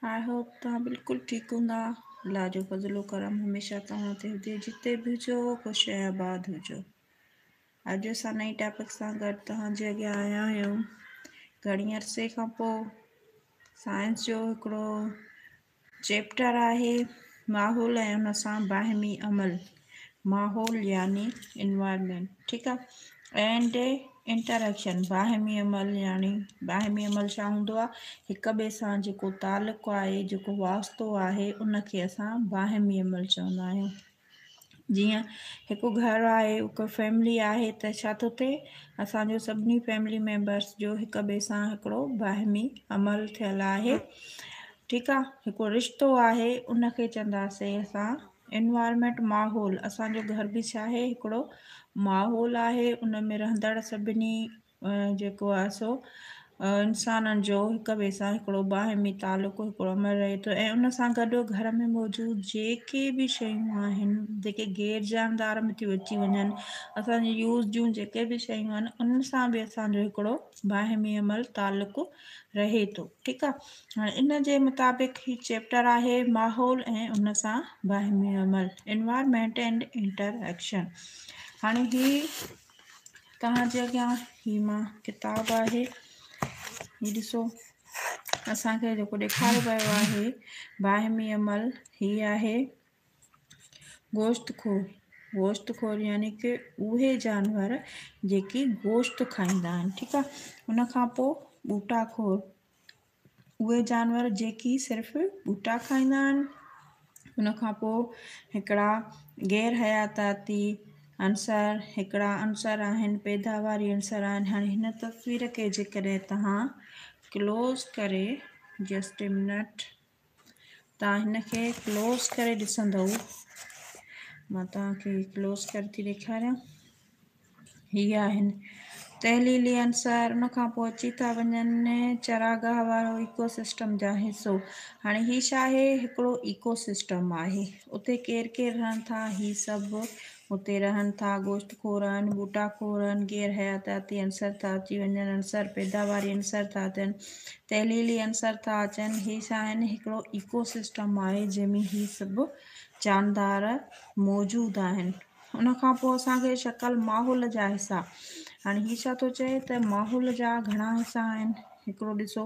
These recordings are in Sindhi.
I hope توهان بلڪل ٺيڪ هوندا. الله جو فضل و ڪرم هميشه توهان تي هجي، جتي به هجو خوش ۽ آباد هجو. اڄ اسان نئين ٽاپڪ سان گڏ توهان جي اڳيان آيا آهيون. گهڻي عرصي کان پوء سائنس جو هڪڙو چيپٽر آهي ماحول ۽ ان سان باهمي عمل، ماحول يعني انوائرمينٽ، ٺيڪ آ، اينڊ انٽريڪشن باهمي عمل، يعني باهمي عمل ڇا هوندو آ؟ هڪ ٻئي سان جيڪو تعلق آهي، جيڪو واسطو آهي، ان کي اسان باهمي عمل چوندا آهيون. جيئن هڪ گهر آهي، هڪ فيملي آهي ته ڇا ٿو ٿئي؟ اسان جو سڀني فيملي ميمبرس جو هڪ ٻئي سان هڪڙو باهمي عمل ٿيل آهي، ٺيڪ آ، هڪ رشتو آهي، ان کي چونداسين اسان انوائرمينٽ، ماحول. اسان جو گهر به ڇا آهي؟ هڪڙو ماحول آهي، ان ۾ رهندڙ سڀني جيڪو آهي سو انسانن جو هڪ ٻئي سان هڪڙو باهمي تعلق، هڪڙو عمل رهي ٿو ۽ ان سان گڏ گهر ۾ موجود جيڪي به شيون آهن، جيڪي غير جاندار ۾ ٿيون اچي وڃن، اسان جي يوز جون جيڪي به شيون آهن، ان سان به اسان جو هڪڙو باهمي عمل تعلق رهي ٿو. ٺيڪ آهي، هاڻي ان جي مطابق هي چيپٽر آهي ماحول ۽ ان سان باهمي عمل، انوائرمينٽ اينڊ انٽر ايڪشن. هاڻي هي توهان جي اڳيان هي مان ڪتاب آهي، هي ڏسو اسان کي جيڪو ڏيکاريو ويو آهي باهمي عمل، هي آهي گوشت خور. گوشت خور يعني ڪه اهي جانور جيڪي گوشت کائيندا آهن، ٺيڪ آهي. ان کان پوء ٻوٽا خور، اهي جانور جيڪي صرف ٻوٽا کائيندا آهن. ان کان پوء هڪڙا غير حياتياتي عنصر، هڪڙا عنصر آهن پيداواري عنصر آهن. هاڻي هن تصوير کي جيڪڏهن توهان ڪلوز ڪري، جسٽ اي منٽ، توهان هن کي ڪلوز ڪري ڏسندؤ، مان توهان کي ڪلوز ڪري ٿي ڏيکاريان، هي آهن تحليلي عنصر. ان کان پوء اچي ٿا وڃن چراگاهه وارو ايڪو سسٽم جا حصو. هاڻي هي ڇا آهي؟ هڪڙو ايڪو سسٽم آهي، اتي ڪير ڪير رهن ٿا؟ هي سڀ اتي رهن ٿا، گوشت خور آهن، ٻوٽا خور آهن، غير حياتياتي عنصر ٿا اچي وڃن، عنصر پيداواري عنصر ٿا اچن، تحليلي عنصر ٿا اچن. هي ڇا آهن؟ هڪڙو ايڪو سسٽم آهي جنهن ۾ هي سڀ جاندار موجود آهن. ان کان پوء اسان کي شڪل ماحول جا حصا. هاڻي هي ڇا ٿو چئي ته ماحول جا گهڻا حصا آهن. هڪڙو ڏسو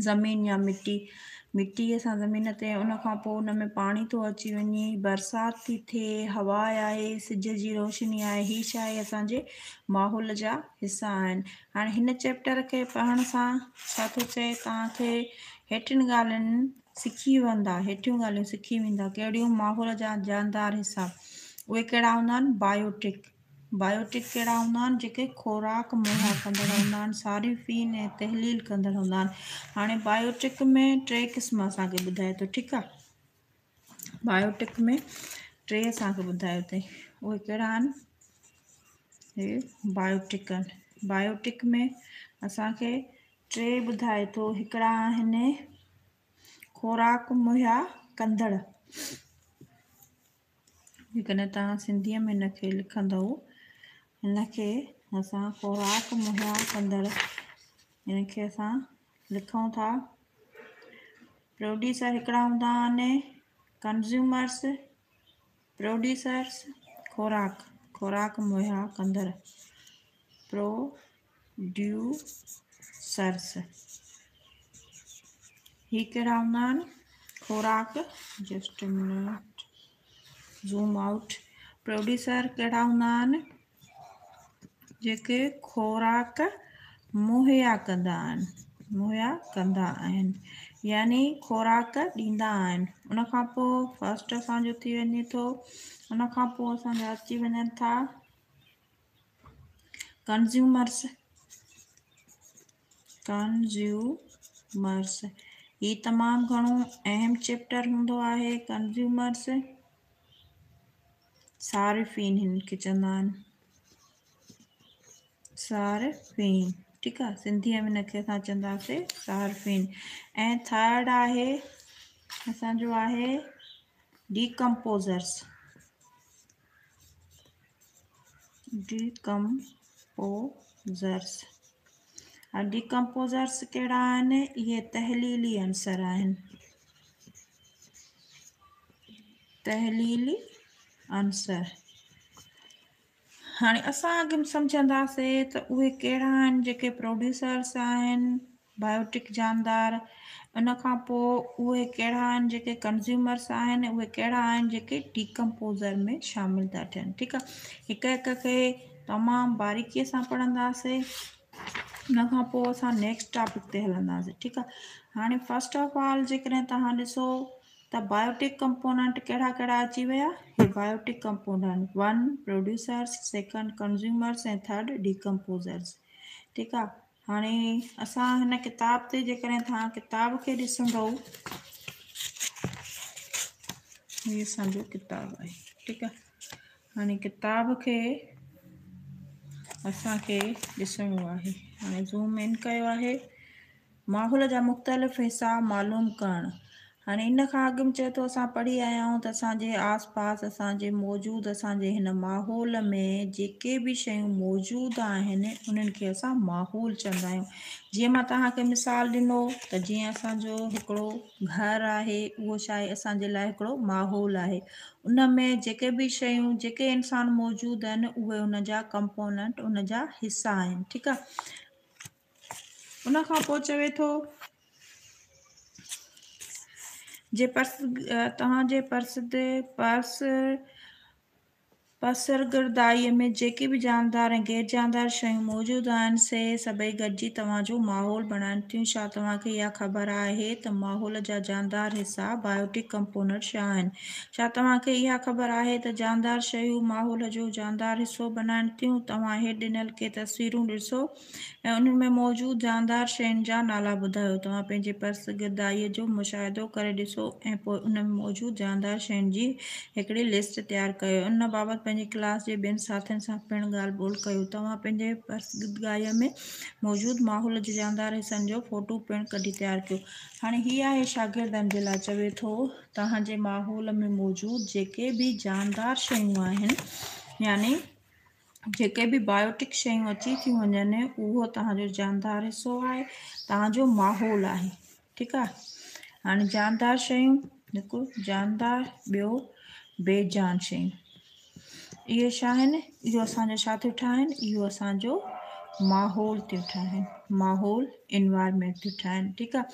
زمين يا مٽي، مٽيء سان زمين تي، ان کان پوء ان ۾ پاڻي ٿو اچي وڃي، برسات ٿي ٿئي، هوا آهي، سج جي روشني آهي، هي ڇا آهي؟ اسان جي ماحول جا حصا آهن. هاڻي هن چيپٽر کي پڙهڻ سان ڇا ٿو چئي؟ توهان کي هيٺين ڳالهين سکي ويندا، هيٺيون ڳالهيون سکي ويندا. ڪهڙيون؟ ماحول جا جاندار حصا، اهي ڪهڙا هوندا آهن؟ بايوٽڪ، بايوٽڪ ڪهڙا هوندا آهن؟ جيڪي خوراڪ مهيا ڪندڙ هوندا آهن، صارفين ۽ تحليل ڪندڙ هوندا آهن. هاڻي بايوٽڪ ۾ ٽي قسم اسان کي ٻڌائي ٿو، ٺيڪ آهي، بايوٽڪ ۾ ٽي اسان کي ٻڌايو اٿئي، اهي ڪهڙا آهن؟ هي بايوٽڪ آهن. بايوٽڪ ۾ اسان کي ٽي ٻڌائي ٿو، هڪڙا آهن خوراڪ مهيا ڪندڙ، جيڪڏهن توهان سنڌيء ۾ هن کي لکندؤ، هن کي اسان خوراڪ مهيا ڪندڙ، هن کي اسان لکون ٿا پروڊيوسر. هڪڙا هوندا آهن ڪنزيومرس، پروڊيوسرس خوراڪ، خوراڪ مهيا ڪندڙ، پروڊيوسرس هي ڪهڙا هوندا آهن؟ خوراڪ، just minute, zoom out, producer ڪهڙا هوندا آهن؟ جيڪي خوراڪ مهيا ڪندا آهن، مهيا ڪندا آهن يعني خوراڪ ڏيندا آهن. ان کان پوء فرسٽ اسان جو ٿي وڃي ٿو، ان کان پوء اسان جا اچي وڃن ٿا ڪنزيومرس، ڪنزيومرس هي تمام گهڻو اهم چيپٽر هوندو آهي. ڪنزيومرس صارفين هن کي چوندا آهن، صارفين، ٺيڪ آهي، سنڌيء ۾ هن کي اسان چونداسين صارفين. ۽ ٿرڊ آهي اسان جو آهي ڊيڪمپوزرس، ڊيڪمپوزرس۔ هاڻي ڊيڪمپوزرس ڪهڙا آهن؟ اهي تحليلي عنصر آهن. تحليلي عنصر. هاڻي اسان اڳ ۾ سمجهنداسين ته اهي ڪهڙا آهن جيڪي پروڊيوسرس آهن بايوٽڪ جاندار، ان کان پوء اهي ڪهڙا آهن جيڪي ڪنزيومرس آهن، اهي ڪهڙا آهن جيڪي ڊيڪمپوزر ۾ شامل ٿا ٿين. ٺيڪ آهي، هڪ هڪ کي تمام باريڪيء سان پڙهنداسين، ان کان پوء اسان نيڪسٽ ٽاپڪ تي هلنداسين. ٺيڪ آهي، هاڻي فرسٽ آف آل جيڪڏهن توهان ڏسو ته بايوٽڪ ڪمپوننٽ ڪهڙا ڪهڙا اچي ويا؟ هي biotic component 1 producers, second consumers ۽ third decomposers. ٺيڪ آ، هاڻي اسان هن ڪتاب تي جيڪڏهن توهان ڪتاب کي ڏسندو، هي اسان جو ڪتاب آهي. ٺيڪ آ، هاڻي ڪتاب کي اسان کي ڏسڻو آهي. هاڻي زوم ان ڪيو آهي. ماحول جا مختلف حصا معلوم ڪرڻ. هاڻي ان کان اڳ ۾ چئي ٿو اسان پڙهي آيا آهيون ته اسان جي آس پاس اسان جي موجود اسان جي هن ماحول ۾ جيڪي به شيون موجود آهن انهن کي اسان ماحول چوندا آهيون. جيئن مان توهان کي مثال ڏنو ته جيئن اسان جو هڪڙو گهر آهي، اهو ڇا آهي؟ اسان جي لاء هڪڙو ماحول آهي. ان ۾ جيڪي به شيون جيڪي انسان موجود آهن اهي ان جا ڪمپوننٽ ان جا حصا آهن. ٺيڪ آهي، ان کان پوء چوي ٿو جي پرس توهان جي پرسد پرس پسرگردائيء ۾ جيڪي به جاندار ۽ غير جاندار شيون موجود آهن، سي سڀئي گڏجي توهان جو ماحول بڻائن ٿيون. ڇا توهان کي اها خبر آهي ته ماحول جا جاندار حصا، Biotic Components، ڇا آهن؟ ڇا توهان کي اها خبر آهي ته جاندار شيون ماحول جو جاندار حصو بنائن ٿيون؟ توهان هيٺ ڏنل ڪي تصويرون ڏسو ۽ انهن ۾ موجود جاندار شين جا نالا ٻڌايو. توهان پنهنجي پسگردائيء جو مشاهدو ڪري ڏسو ۽ پوء ان ۾ موجود جاندار شين جي هڪڙي لسٽ تيار ڪيو. ان بابت پنهنجي ڪلاس جي ٻين ساٿين سان پڻ ڳالهه ٻولهه ڪيو. توهان پنهنجي پسگردائيء ۾ موجود ماحول جي جاندار حصن جو فوٽو پڻ ڪڍي تيار ڪيو. هاڻي هي آهي شاگردن جي لاء چوي ٿو توهان جي ماحول ۾ موجود جيڪي به جاندار شيون آهن يعني جيڪي به بايوٽڪ شيون اچي ٿيون وڃن اهو توهان جو جاندار حصو آهي، توهان جو ماحول آهي. ٺيڪ آهي، هاڻي جاندار شيون هڪ جاندار ٻيو بي جان شيون، اهي ڇا آهن؟ اهو اسان جو ڇا ٿيون ٺاهن؟ اهو اسان جو ماحول ٿيون ٺاهن، ماحول انوائرمينٽ ٿيون ٺاهن. ٺيڪ آهي،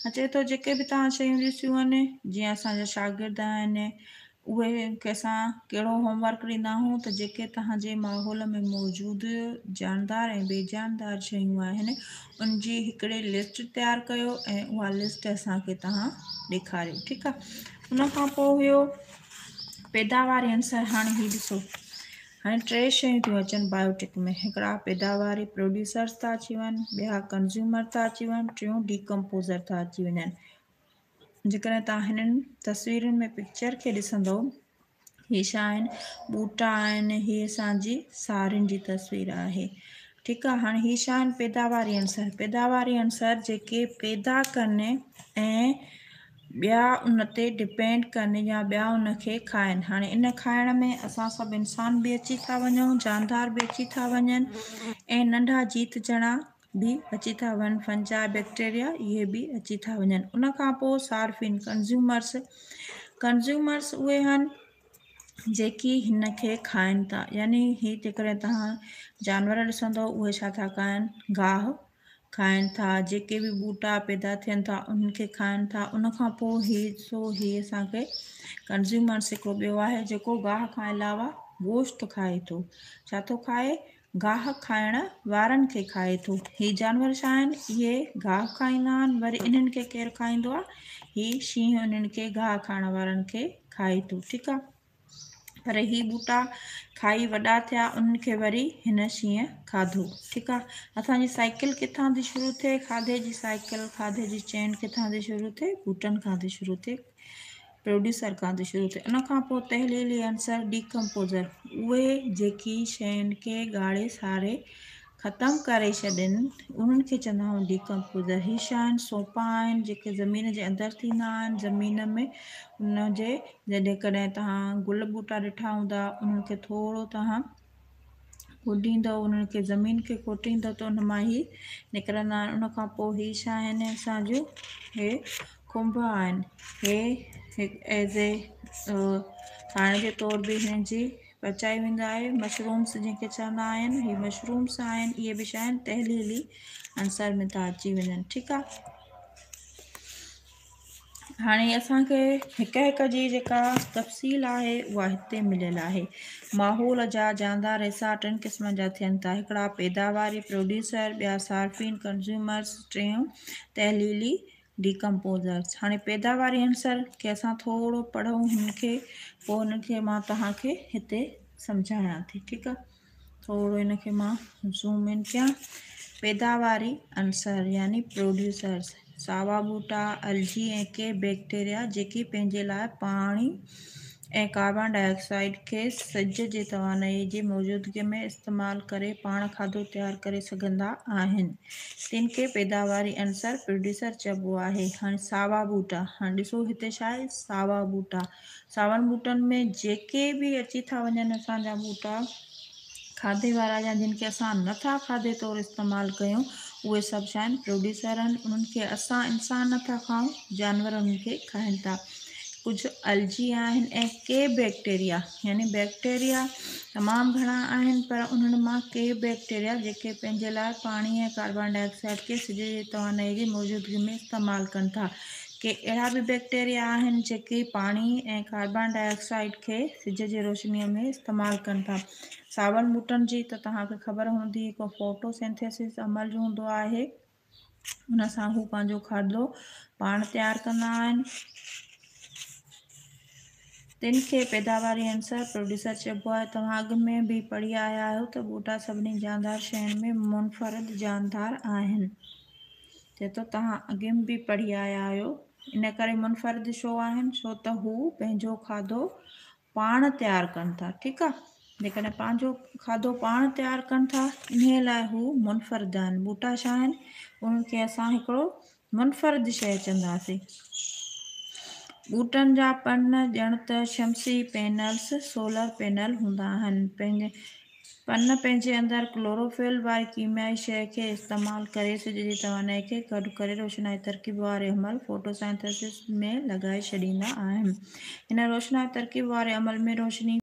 اچي ٿو جيڪي به توهان شيون ڏسيون آهن، جيئن اسان جا شاگرد آهن اهي کي اسان ڪهڙو هوم ورڪ ڏيندا آهيون ته جيڪي توهان جي ماحول ۾ موجود جاندار ۽ بي جاندار شيون آهن ان جي هڪڙي لسٽ تيار ڪيو ۽ اها لسٽ اسان کي توهان ڏيکاريو. ٺيڪ آهي، ان کان پوء هيو پيداواري عنصر. هاڻي هي ڏسو، هاڻي ٽي شيون ٿيون اچن بايوٽڪ ۾، هڪڙا پيداواري پروڊيوسرس ٿا اچي وڃن، ٻيا ڪنزيومر ٿا اچي وڃن، ٽيون ڊيڪمپوزر ٿا اچي وڃن. جيڪڏهن توهان هنن تصويرن ۾ پڪچر کي ڏسندؤ، هي ڇا آهن؟ ٻوٽا آهن. هي اسان جي سارين جي تصوير آهي. ٺيڪ آهي، هاڻي هي ڇا آهن؟ پيداواري عنصر. پيداواري عنصر جيڪي پيدا ڪن ۽ ٻيا ان تي ڊپينڊ ڪن يا ٻيا ان کي کائن. هاڻي ان کائڻ ۾ اسان سڀ انسان به اچي ٿا وڃون، جاندار به اچي ٿا وڃن ۽ ننڍا جيت جڻا به اچي ٿا وڃن، فنجا، بيڪٽيريا اهي به اچي ٿا وڃن. ان کان پوء صارفين، Consumers، Consumers اهي آهن جيڪي هن کي کائن ٿا، يعني هي جيڪڏهن توهان جانور ڏسندو اهي ڇا ٿا کائن؟ گاهه کائن ٿا، جيڪي به ٻوٽا پيدا ٿين ٿا انهن کي کائن ٿا. ان کان پوء هي ڏسو هي اسان کي ڪنزيومرس هڪڙو ٻيو آهي جيڪو گاهه کان علاوه گوشت کائي ٿو. ڇا ٿو کائي؟ گاهه کائڻ وارن کي کائي ٿو. هي جانور ڇا آهن؟ اهي گاهه کائيندا آهن. وري انهن کي ڪير کائيندو آهي؟ هي شينهن انهن کي گاهه کائڻ وارن کي کائي ٿو. ٺيڪ آهي، پر هي ٻوٽا کائي وڏا ٿيا، انهن کي وري هن شينهن کاڌو. ٺيڪ آهي، اسان جي سائيڪل ڪٿان ٿي شروع ٿئي؟ کاڌي جي سائيڪل، کاڌي جي چين ڪٿان ٿي شروع ٿئي؟ ٻوٽن کان ٿي شروع ٿئي، پروڊيوسر کان ٿي شروع ٿئي. ان کان پوء تحليلي عنصر، ڊيڪمپوزر، اهي جيڪي شين کي ڳاڙي ساڙي ختم ڪري ڇڏين انهن کي چوندا آهيون ڊيڪمپوزر. هي ڇا آهن؟ سونپا آهن جيڪي زمين جي اندر ٿيندا آهن. زمين ۾ ان جي جڏهن ڪڏهن توهان گل ٻوٽا ڏٺا هوندا انهن کي ٿورو توهان کوٽيندؤ انهن کي زمين کي کوٽيندؤ ته ان مان هي نڪرندا آهن. ان کان پوء هي ڇا آهن اسان جون هي کنڀ آهن. هي هڪ ايز اي کائڻ جي طور به هنن جي پچائي ويندو آهي. مشرومس جنهن کي چوندا آهن هي مشرومس آهن اهي به ڇا آهن تحليلي عنصر ۾ ٿا اچي وڃن. ٺيڪ آهي. هاڻي اسان کي هڪ هڪ جي جيڪا تفصيل آهي اها هتي مليل آهي. ماحول جا جاندار حصا ٽن قسمن جا ٿين ٿا، هڪڙا پيداواري، Producer، ٻيا صارفين، Consumers، ٽيون تحليلي، Decomposers. هاڻي پيداواري عنصر کي اسان ٿورو پڙهون هن کي پوء هن کي مان توهان کي هتي سمجهايان ٿي. ٺيڪ آهي. ٿورو هن کي مان زوم ان ڪيان. پيداواري عنصر يعني پروڊيوسرز، ساوا ٻوٽا، الجي ۽ ڪي بيڪٽيريا جيڪي پنهنجي لاء پاڻي ۽ ڪاربان ڊاء آڪسائيڊ کي سج جي توانائي جي موجودگي ۾ استعمال ڪري پاڻ کاڌو تيار ڪري سگهندا آهن، تن کي پيداواري عنصر پروڊيوسر چئبو آهي. هاڻي ساوا ٻوٽا، هاڻي ڏسو هتي ڇا آهي ساوا ٻوٽا. ساون ٻوٽن ۾ جيڪي به اچي ٿا وڃن اسان جا ٻوٽا کاڌي وارا يا جن کي اسان نه ٿا کاڌي طور استعمال ڪيون اهي سڀ ڇا آهن پروڊيوسر آهن انهن کي اسان انسان نه ٿا کائون جانور انهن کي کائن ٿا. ڪجهه الجي آهن ۽ ڪي بيڪٽيريا يعني بيڪٽيريا تمام گهڻا آهن پر انهن مان ڪي بيڪٽيريا جيڪي پنهنجي لاء پاڻي ۽ ڪاربان ڊاء آڪسائيڊ کي سج جي توانائي جي موجودگي ۾ استعمال ڪن ٿا. ڪي اهڙا به بيڪٽيريا آهن جيڪي پاڻي ۽ ڪاربان ڊاء آڪسائيڊ کي سج جي روشنيء ۾ استعمال ڪن ٿا. ساون ٻوٽن جي ته توهان کي خبر هوندي هڪ فوٽو سينٿيسز عمل جو هوندو آهي ان سان هو پنهنجو کاڌو پاڻ تيار ڪندا آهن. تن کي پيداواري عنصر، Producer، چئبو آهي. توهان اڳ ۾ به پڙهي آيا آهيو ته ٻوٽا سڀني جاندار شين ۾ منفرد جاندار آهن. چئي ٿو توهان اڳ ۾ به پڙهي آيا آهيو. ان ڪري منفرد ڇو آهن؟ ڇو ته هو پنهنجو کاڌو پاڻ تيار ڪن ٿا. ٺيڪ آهي. جيڪڏهن پنهنجو کاڌو پاڻ تيار ڪن ٿا انهيء لاء هو منفرد آهن. ٻوٽا ڇا آهن؟ انهن کي اسان هڪڙو منفرد شيء چونداسين. ٻوٽن جا پن ڄڻ ته شمسي پينلز، Solar Panel، هوندا آهن. پن پنهنجي اندر ڪلوروفل واري ڪيميائي شيء کي استعمال ڪري سج جي توانائي کي گڏ ڪري روشنائي ترڪيب واري عمل، Photosynthesis، ۾ لڳائي ڇڏيندا آهن. هن روشنائي ترڪيب واري عمل ۾ روشني.